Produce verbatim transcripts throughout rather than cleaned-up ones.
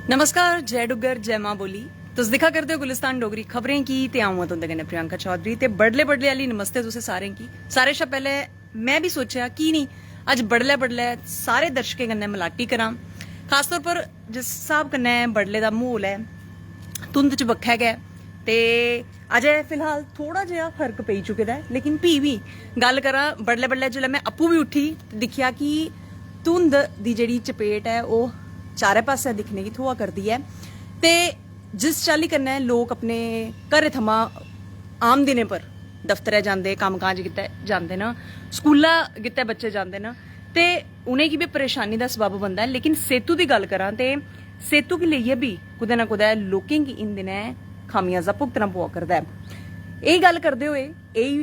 नमस्कार, जय डुग्गर, जय मां बोली। तुस दिक्खा करदे ओ गुलिस्तान डोगरी खबरें गी ते अ'ऊं आं तुं'दे कन्नै प्रियंका चौधरी। ते बडले बडले आह्ली नमस्ते तुसें सारें गी। सारें शा पैह्लें में बी सोचेआ की निं अज्ज बडलै बडलै सारे दर्शकें कन्नै मलाटी करां। खासतौर पर जिस स्हाब कन्नै बडले दा म्हौल ऐ, धुंद च बक्खै गै, ते अजें फिलहाल थोह्ड़ा जेहा फर्क पेई चुके दा ऐ, लेकिन फ्ही बी गल्ल करां, बडलै बडलै जिसलै में आपूं बी उट्ठी ते दिक्खेआ कि धुंद दी जेह्ड़ी चपेट ऐ, ओह् चारै पासै दिक्खने गी थ्होआ करदी ऐ। ते जिस चाल्ली कन्नै लोक अपने घरै थमां आम दिनें पर दफ्तरै जांदे, कम्मकाज गितै जांदे न, स्कूला गितै बच्चे जांदे न, ते उ'नेंगी बी परेशानी दा सबब बनदा ऐ। लेकिन सेतु दी गल्ल करां ते सेतु गी लेइयै बी कुतै ना कुतै लोकें गी इन दिनें खामियाजा भुगतना पवा करदा ऐ। एह् गल्ल करदे होए, एही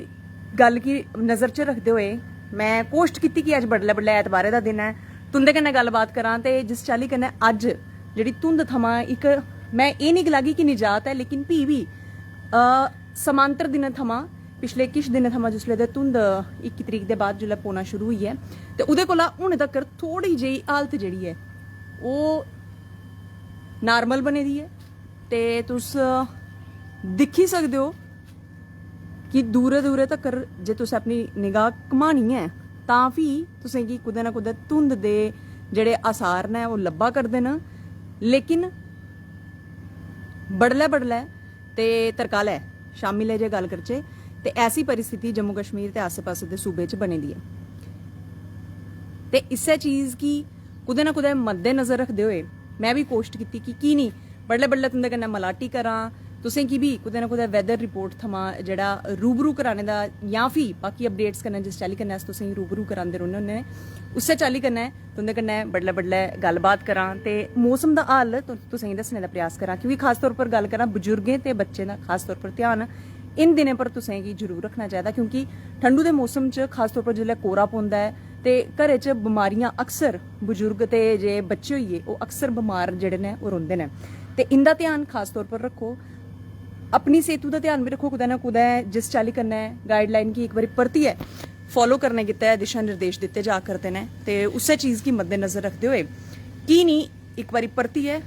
गल्ल गी नजर च रखदे होए, में कोशट कीती कि अज्ज बडलै बडलै ऐतबारै दा दिन ऐ, तुं'दे कन्नै गल्लबात करां ते जिस चाल्ली कन्नै अज्ज जेह्ड़ी धुंद थमां इक, में एह् निं गलागी कि निजात ऐ, लेकिन फ्ही बी, अ, समांतर दिनें थमां, पिछले किश दिनें थमां जिसलै ते धुंद इक्की तरीक दे बाद जिसलै पौना शुरू होई ऐ, ते ओह्दे कोला हुन तक्कर थोह्ड़ी जेही हालत जेह्ड़ी ऐ, ओह् नार्मल बनी दी ऐ। ते तुस दिक्खी सकदे ओ कि दूरै दूरै तक्कर जे तुसें अपनी निगाह घमानी ऐ, तां फ्ही तुसेंगी कुतै ना कुतै धुंद दे जेह्ड़े आसार न, ओह् लब्भा करदे न। लेकिन बडलै बडलै ते तरकालै, शामी लै जे गल्ल करचै, ते ऐसी परिस्थिति जम्मू कश्मीर ते आस्सै पास्सै दे सूबे च बनी दी ऐ। ते इस्सै चीज गी कुतै ना कुतै मद्देनजर रखदे होए में बी कोशट कीती कि की निं बडलै बडलै तुं'दे कन्नै मलाटी करां, तुसें गी बी कुतै ना कुतै वैदर रिपोर्ट थमां जेह्ड़ा रूबरू कराने दा, जां फ्ही बाकी अपडेट्स कन्नै जिस चाल्ली कन्नै अस तुसें गी रूबरू करांदे रौह्ने होन्ने, उस्सै चाल्ली कन्नै तुं'दे कन्नै बडलै बडलै गल्लबात करां ते मौसम दा हाल तु-, तुसें गी दस्सने दा प्रयास करां, क्योंकि खास तौर पर गल्ल करां बजुर्गें ते बच्चें दा खास तौर पर ध्यान इन दिनें पर तुसें गी जरूर रक्खना चाहिदा, क्योंकि ठंडू दे मौसम च खास तौर पर जिसलै कोरा पौंदा ऐ ते घरै च बमारियां अक्सर, बजुर्ग ते जे बच्चे होई गे, ओह् अक्सर बमार जेह्ड़े न, ओह् रौंह्दे न। ते इं'दा ध्यान खास तौर पर रक्खो, अपनी सेह्तू दा ध्यान बी रक्खो। कुतै ना कुतै जिस चाल्ली कन्नै गाइडलाइन गी इक बारी परतियै फालो करने गितै दिशा निर्देश दित्ते जा करदे न, ते उस्सै चीज गी मद्देनजर रखदे होए की निं इक बारी परतियै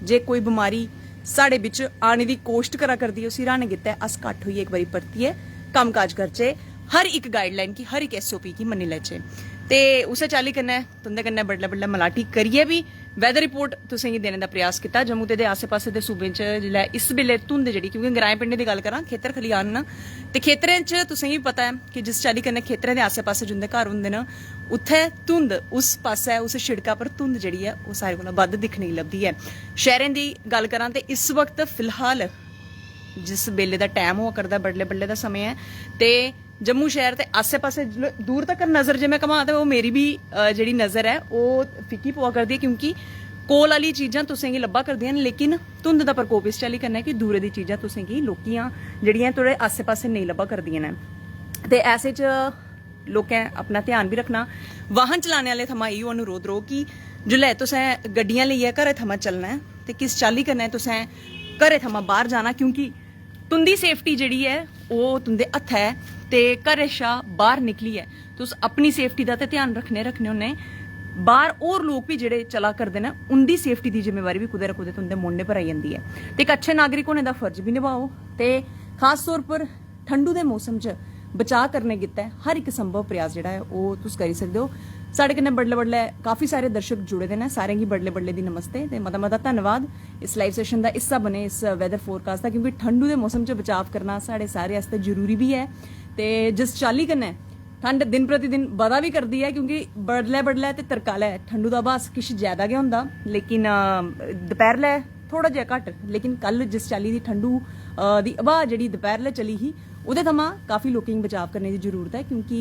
जे कोई बमारी साढ़े बिच आने दी कोशट करा करदी ऐ, उसी र्हाने गितै अस कट्ठ होइयै इक बारी परतियै कम्मकाज करचै, हर इक गाइडलाइन गी, हर इक एसओपी गी मन्नी लैचै। ते उस्सै चाल्ली कन्नै तुं'दे कन्नै बडलै बडलै मलाटी करियै बी वैदर रिपोर्ट तुसें गी देने दा प्रयास कीता। जम्मू ते दे आस्सै पास्सै दे सूबें च जिसलै इस बेल्लै धुंद जेह्ड़ी, क्योंकि ग्राएं पिंडें दी गल्ल करां, खेतर खलिहान न, ते खेतरें च तुसें गी पता ऐ कि जिस चाल्ली कन्नै खेतरें दे आस्सै पास्सै जिं'दे घर होंदे न, उत्थै धुंद, उस पास्सै, उस शिड़का पर धुंद जेह्ड़ी ऐ, ओह् सारे कोला बद्ध दिक्खने गी लभदी ऐ। शैह्रें दी गल्ल करां ते इस वक्त फिलहाल जिस बेल्ले दा टैम होआ करदा, बडलै बडलै दा समें ऐ, ते जम्मू शैह्र ते आस्सै पास्सै लो-, दूर तक नजर जे में घमां ते ओह् मेरी बी, अ, जेह्ड़ी नजर ऐ, ओह् फिक्की पवा करदी ऐ, क्योंकि कोल आह्ली चीजां तुसें गी लब्भा करदियां न, लेकिन धुंद दा प्रकोप इस चाल्ली कन्नै कि दूरै दी चीजां तुसें गी लौह्कियां जेह्ड़ियां थुआढ़े आस्सै पास्सै नेईं लब्भा करदियां न। ते ऐसे च लोकें अपना ध्यान बी रक्खना। वाहन चलाने आह्ले थमां इ'यो अनुरोध रौह्ग कि जिसलै तुसें गड्डियां लेइयै घरै थमां चलना ऐ ते किस चाल्ली कन्नै तुसें घरै थमां बाह्र जाना, क्योंकि तुं'दी सेफ्टी जेह्ड़ी ऐ, ओह् तुं'दे हत्थै ऐ, ते घरै शा बाह्र निकलियै तुस अपनी सेफ्टी दा ते ध्यान रक्खने, रक्खने होन्ने, बाह्र होर लोक बी जेह्ड़े चला करदे न, उं'दी सेफ्टी दी जिम्मेवारी बी कुतै ना कुतै तुं'दे मूंढे पर आई जंदी ऐ। ते इक अच्छे नागरिक होने दा फर्ज बी नभाओ, ते खास तौर पर ठंडू दे मौसम च बचाऽ करने गित्तै हर इक संभव प्रयास जेह्ड़ा ऐ, ओह् तुस करी सकदे ओ। साढ़े कन्नै बडलै बडलै काफी सारे दर्शक जुड़े दे न, सारें गी बडलै बडलै दी नमस्ते ते मता मता धन्नवाद इस लाइव सैशन दा हिस्सा बने, इस वैदर फोरकास्ट दा, क्योंकि ठंडू दे मौसम च बचाव करना साढ़े सारे आस्तै जरूरी बी ऐ। ते जिस चाल्ली कन्नै ठंड दिन प्रतिदिन बधा बी करदी ऐ, क्योंकि बडलै बडलै ते तरकालै ठंडू दा भास किश ज्यादा गै होंदा, लेकिन, अ, दपैह्रलै थोह्ड़ा जेहा घट्ट। लेकिन कल जिस चाल्ली दी ठंडू, अ, दी हवा जेह्ड़ी दपैह्रलै चली ही, ओह्दे थमां काफी लोकें गी बचाव करने दी जरूरत ऐ, क्योंकि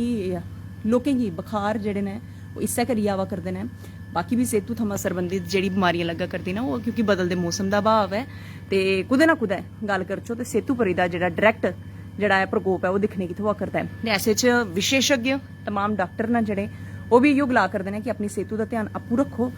लोकें गी बखार जेह्ड़े न, ओह् इस्सै करियै आवा करदे न। बाकी बी सेह्तू थमां सरबंधत जेह्ड़ी बमारियां लग्गा करदियां न, ओह् क्योंकि बदलदे मौसम दा भाव ऐ, ते कुतै ना कुतै गल्ल करचो ते सेह्तू पर एह्दा जेह्ड़ा डायरैक्ट जेह्ड़ा ऐ प्रकोप ऐ, ओह् दिक्खने गी थ्होआ करदा ऐ। ते ऐसे च विशेषज्ञ, तमाम डाक्टर न जेह्ड़े, ओह् बी इ'यो गला करदे न कि अपनी सेह्तू दा ध्यान आपूं रक्खो,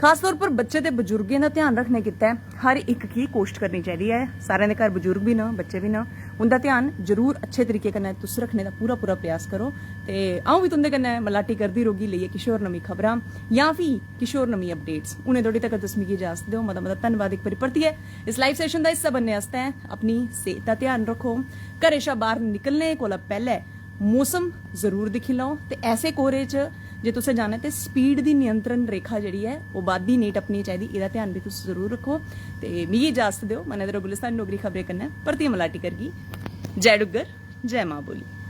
खासतौर पर बच्चे ते बजुर्गें दा ध्यान रक्खने गित्तै हर इक गी कोशट करनी चाहिदी ऐ। सारें दे घर बजुर्ग बी न, बच्चे बी न, उं'दा ध्यान जरूर अच्छे तरीके कन्नै तुस रक्खने दा पूरा पूरा प्रयास करो। ते अ'ऊं बी तुं'दे कन्नै मलाटी करदी रौह्गी लेइयै किश होर नमीं खबरां जां फ्ही किश होर नमीं अपडेट्स। हुनै धोड़ी तगर तुस मिगी इजाजत देओ। मता मता धन्नवाद इक बारी परतियै इस लाइव सैशन दा हिस्सा बनने आस्तै। अपनी सेह्त दा ध्यान रक्खो, घरै शा बाह्र निकलने कोला पैह्लै मौसम जरूर दिक्खी लैओ ते ऐसे कोहरे च जे तुसें जाना ऐ ते स्पीड दी नियंत्रण रेखा जेह्ड़ी ऐ ओह् बाद्धी नेईं टप्पनी चाहिदी। एह्दा ध्यान बी तुस जरूर रक्खो। ते मिगी इजाजत देओ, मनै दे गुलिस्तान डोगरी खबरें कन्नै परतियै मलाटी करगी। जय डुग्गर, जय मां बोली।